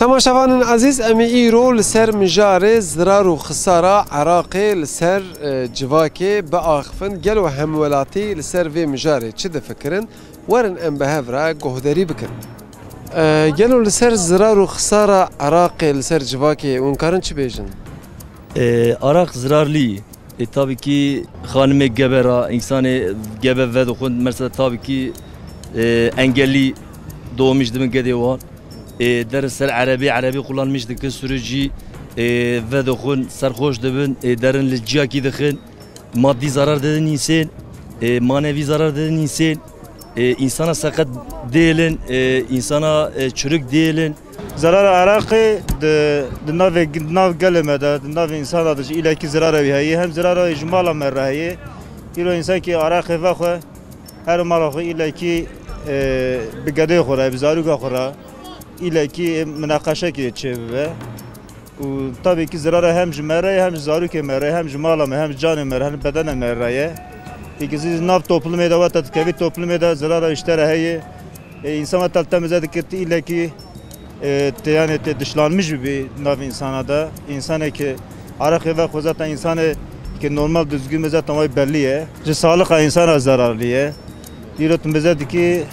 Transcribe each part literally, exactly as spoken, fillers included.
Temaşevanên ezîz, em ê îro li ser mijarê zirar û xisara Iraqê li ser, e, civakê biaxifin. Gelo hemwelatî li ser vê mijarê çi difikirin? Werin em bi hev re guhdarî bikin. E, gelo li ser zirar û xisara Iraqê li ser civakê hûn karin çi bêjin? E, Araq zirarlî. E, tabii ki xanimê gebe ra, insanê gebe vedixwin, mesela tabii ki, e, engelî doğmuş dibin gedê wan. E, derin ser erebî, erebî kullanmış dikin, sürücü, e, vedixwin, serxoş dibin, e, derin li ciyakî dixin. Maddi zarar dedin insên, e, manevi zarar dedin insên. E, insana seqet dêlin, e, insana, e, çürük dêlin. Zerara Iraqê di, di navê, di nav gelê me de, di navê însana de jî îlekî zerara wî heye, hem zerara wî ji mala me re heye. Îro însankî Iraqê vexwe, her mala xwe îlekî, e, bi gedê xwe re, bi zarûka xwe re, îlekî minaqeşekê çêbibe. Û tabii ki zerara hem ji me re ye, hem ji zarokê me re ye, hem ji mala me, hem ji canê me re, hem ji bedena me re ye. Îkizî nav toplumê de weta dikevî toplumê de zerara ji te re heye. E, însan weta li te mize dikir, tu îlekî, e, te, yani te dışlanmış bibî nav însana de. Însanê ki Iraqê vexwe zaten însanê ki normal düzgün mize zaten way belli ye. Ji sağlığa însana zararlı ye. Îro tu mize dikî,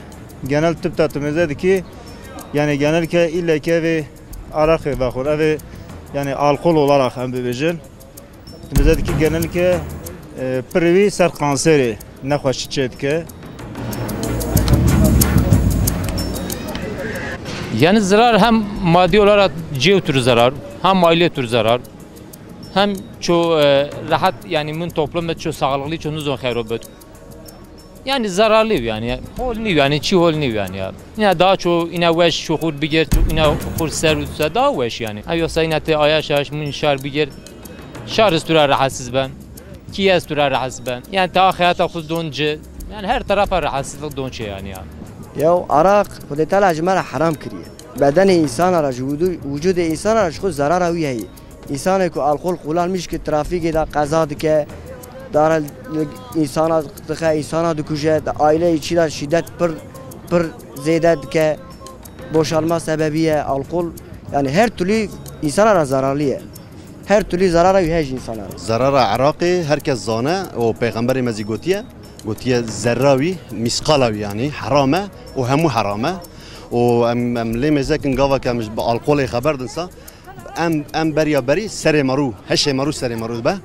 genel tıpta tu mize dikî, yani genel ke îlekî evê Araqê vexwin, evê, yani alkol olarak em bibêjin. Mize dikî genellikle, e, pirî wî ser kanserê nexweşî çê dike. Yani zarar hem maddi olarak cê tu zarar, hem aile tu zarar, hem ço, e, rahat yani min toplum ço sağlıklı ço nizon xeyro bit. Yani zararlı yani, hol niyo yani, çi hol niyo yani ya. Yine daha çoğu yine weş şukur biger, yine xur ser û se daha weş yani. Ha yoksa yine te ayaş ayaş min şar biger, şar istura rahatsız ben, ki istura rahatsız ben. Yani ta hayata xud donce, yani her tarafa rahatsızlık donçe yani ya. Ya Araq, Xwedê Teala ji me re heram kiriye. Bedenê insana re, ji wûdû-, wicûdê insana re ji xwe zarara wî heye. Însanê ku alkol kullanmiş ki trafîkê de qeza dike, dara li însana dixe, însana dikuje, di aileyê çî de şîdet pir, pir zêde dike, boşalma sebebî ye. Alkol, yani her türlü însana re zararlı ye. Her türlü zarara wî heye ji însana re. Zerara Iraqê her kes zane û Pêxemberê me zî gotiye, gotiye zerra wî, mîsqala wî yani heram e û hemû heram e. Û em, em lê mêzekin gava ke em ji bi alkolê xeber din sa, Em, em beriya berî serê me rû, heşê me rû serê me rû dibe.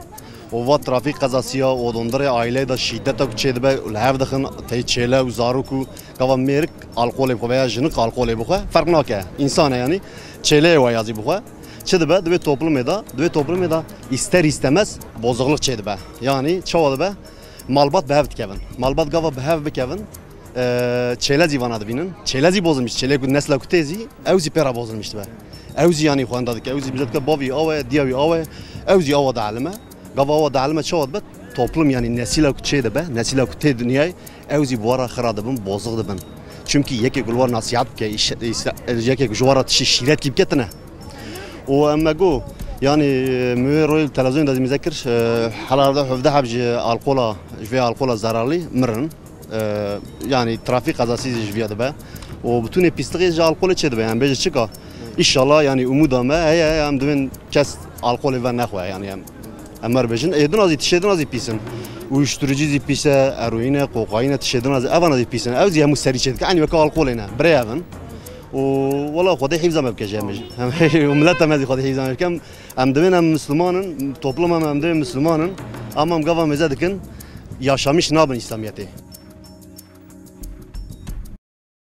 Û va trafîk qezasiya û dondirê aileyê de şîdeta ku çêdibe û li hev dixin tey çêle û zarok û gava mêrik alkolê bixwe veya jinik alkolê bixwe ferq nake. Însan e yanî. Çêleyê wa yazî bixwe. Çi dibe? Di vê toplumê de, di vê toplumê de îster îstemez bozuklik çêdibe. Yanî çawa dibe? Malbat bi hev dikevin. Malbat gava bi hev bikevin, e, çêlezî vana dibînin. Çêlezî bozilmiş, çêlê ku nesla ku tê zî, ew zî pê re bozilmiş dibe. Ew zî yanî xwenda dike, ew zî bize dike bavî awe, diya wî awe, ew zî awa dielime. Gava awa dielime çawa dibe? Toplum yanî nesîla ku çê dibe, nesîla ku tê dinyayê, ew zî bi we re xira dibin, bozix dibin. Çimkî yekê ku li we nasihat bike, îş-, îşte, yekê ku ji we re tiştê şîretkî bike tine. Û em me got, yanî, min wê royê li televîzyonê de zî mize kir, e, hela hevdeh heb ji alkola, ji vê alkola zararlî mirin. E, yanî trafîk qezasî jî ji viya dibe. Û bitûnê pîsliqê ji alkolê çê dibe. Yanî bêje çika? Înşallah yanî umûda me heye, em divên kes alkolê ve nexwe. Yanî em, em wer bêjin. Ê dina zî, tiştê dina zî pîs in. Uyuşturucu zî pîs e, eroîn e, kokaîn e, tiştê dina zî, evana zî pîs in. Ew zî hemû serî çê dike. Eynî weke alkolê ne. Birê ev in. Û wela Xwedê hîfza me bike ji em jî. Em, û mileta me zî Xwedê hîfza me bike. Em, em divên em Misliman in, topluma me em divên Misliman in. Ama em gava mêze dikin, yaşamiş nabin Îslamiyetê.